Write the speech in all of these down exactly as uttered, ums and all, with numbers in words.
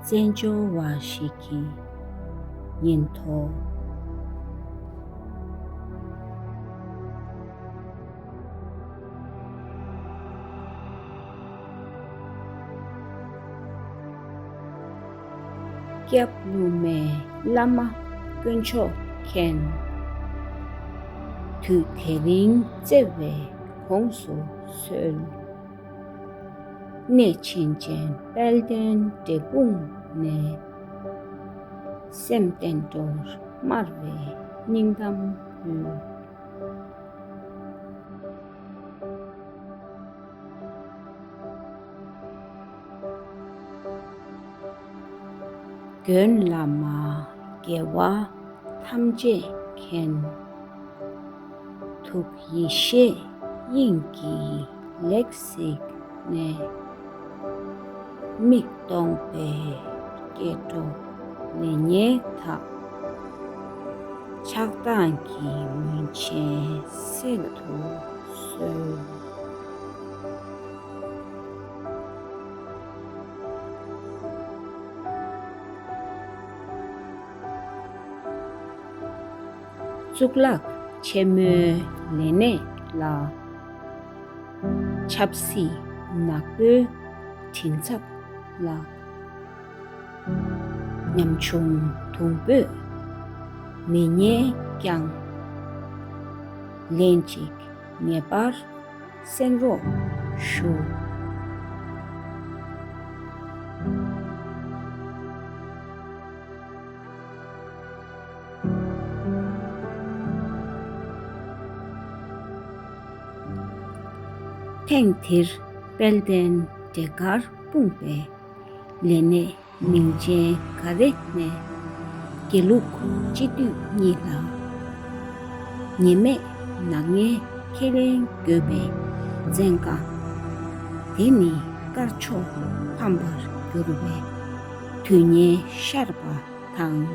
བཙན་བྱོལ་བ་ཞིག་གི་ཉིན་ཐོ། སྐྱབས་བསླུ་མེད་བླ་མ་དཀོན་མཆོག་མཁྱེན། དུས་དེ་རིང་བརྩེ་བའི་གོང་སུ་གསོལ། གནས་ཆེན་ཅན་དཔལ་ལྡན་འབྲས་སྤུངས་ནས། སེམས་བསྟན་འགྲོར་སྨྲ་བའི་སྙིང་གཏམ་ཕུལ། མགོན་བླ་མ་རྒྱལ་བ་ཐམས་ཅད་མཁྱེན། ཐུགས་ཡེ་ཤེས་དབྱིངས་ཀྱི་ལེགས་གཟིགས་ནས། མིག་སྟོང་པའི་སྐྱེ་འགྲོ་ལེགས་ཉེས་དག། ཆགས་སྡང་གི་མུན་ཆེན་སེལ་དུ་གསོལ། གཙུག་ལག་ཆེན་མོའི་ལས་གནས་ལ། ཆབ་སྲིད་ནག་པོའི་མགྲིན་ཚབ་ལ། ཉམ་ཆུང་དུང་པོས་མི་ཉན་ཀྱང་། ལན་གཅིག་ངེས་པར་གསན་རོགས་ཞུ། ཐེངས་འདིར་དཔལ་ལྡན་འབྲས་དཀར་སྤུངས་པའི་ལས་གནས་མིང་ཅན་འགའ་རེ་ནས་དགེ་ལུགས་སྤྱི་འཐུས་གཉིས་ལ། ཉེས་མེད་ནག་ཉེས་ཁས་ལེན་དགོས་པའི་བཙན་བཀའ། དེ་ནི་དཀར་ཕྱོགས་ཕམ་པར་འགྱུར་བའི་དུས་ངན་ཤར་བ་དང་།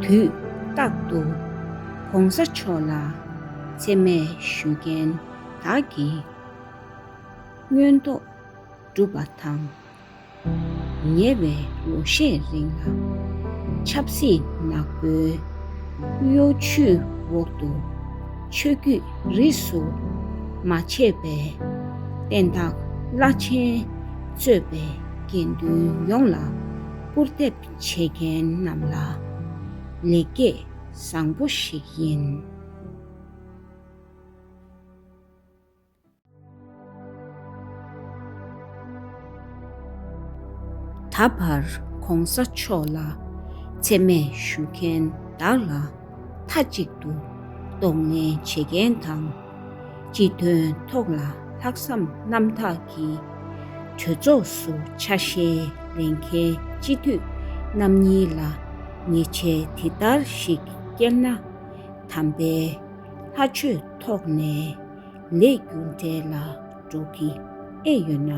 དུས་རྟག་ཏུ་༸གོང་ས་མཆོག་ལ་མཚན་སྨད་ཞུ་མཁན་དག་གིས་མངོན་རྟོགས་གྲུབ་པ་དང་། ཉེ་བའི་ལོ་ཤས་རིང་ལ་ཆབ་སྲིད་ནག་པོའི་གཡོ་ཇུས་འོག་ཏུ་ཆོས་བརྒྱུད་རིས་སུ་མ་ཆད་པའི་བསྟན་བདག་བླ་ཆེན་གཙོས་པའི་དགེ་འདུན་ཡོངས་ལ་སྐུར་འདེབས་བྱེད་མཁན་རྣམས་ལ་ལེགས་སྐྱེས་བཟང་པོ་ཞིག་ཡིན། ད་བར་༸གོང་ས་མཆོག་ལ་མཚན་སྨད་ཞུ་མཁན་བདག་ལ་མཐའ་གཅིག་ཏུ་གདོང་ལེན་བྱེད་མཁན་དང་། སྤྱི་དོན་ཐོག་ལ་ལྷག་བསམ་རྣམ་དག་གིས་གྲོས་ཚོགས་སུ་ཆ་ཤས་ལེན་མཁན་སྤྱི་འཐུས་རྣམ་གཉིས་ལ་ཉེས་ཆད་འདི་ལྟར་ཞིག་བཀལ་ན། དམ་པའི་ལྷ་ཆོས་ཐོག་ནས་ལས་རྒྱུ་འབྲས་ལ་འགྲོ་གི་ཨེ་ཡོད་ན།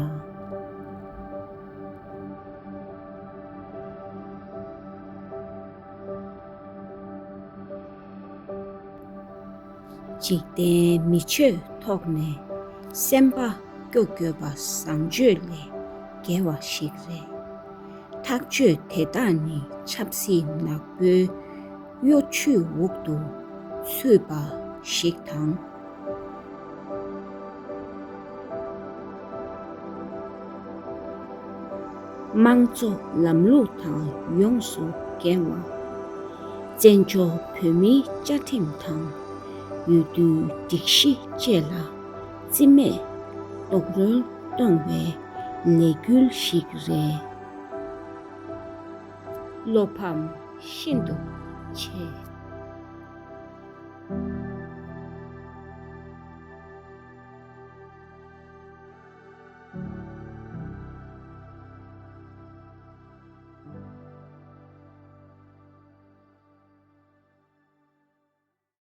འཇིག་རྟེན་མི་ཆོས་ཐོག་ནས་སེམས་པ་སྐྱོ་དགོས་པ་བཟང་སྤྱོད་ལས་བརྒལ་བ་ཞིག་རེད། ཐག་གཅོད་དེ་དག་ནི་ཆབ་སྲིད་ནག་པོའི་གཡོ་ཇུས་འོག་ཏུ་ཚུད་པ་ཞིག་དང་། དམངས་གཙོ་ལམ་ལུགས་དང་ཡོངས་སུ་འགལ་བ། བཙན་བྱོལ་བོད་མིའི་བཅའ་ཁྲིམས་དང་འོས་བསྡུའི་སྒྲིག་གཞི་བཅས་ལ་རྩིས་མེད་རྡོག་རོལ་གཏོང་བའི་ལས་འགུལ་ཞིག་རེད། བློ་ཕམ་ཤིན་ཏུ་ཆེ།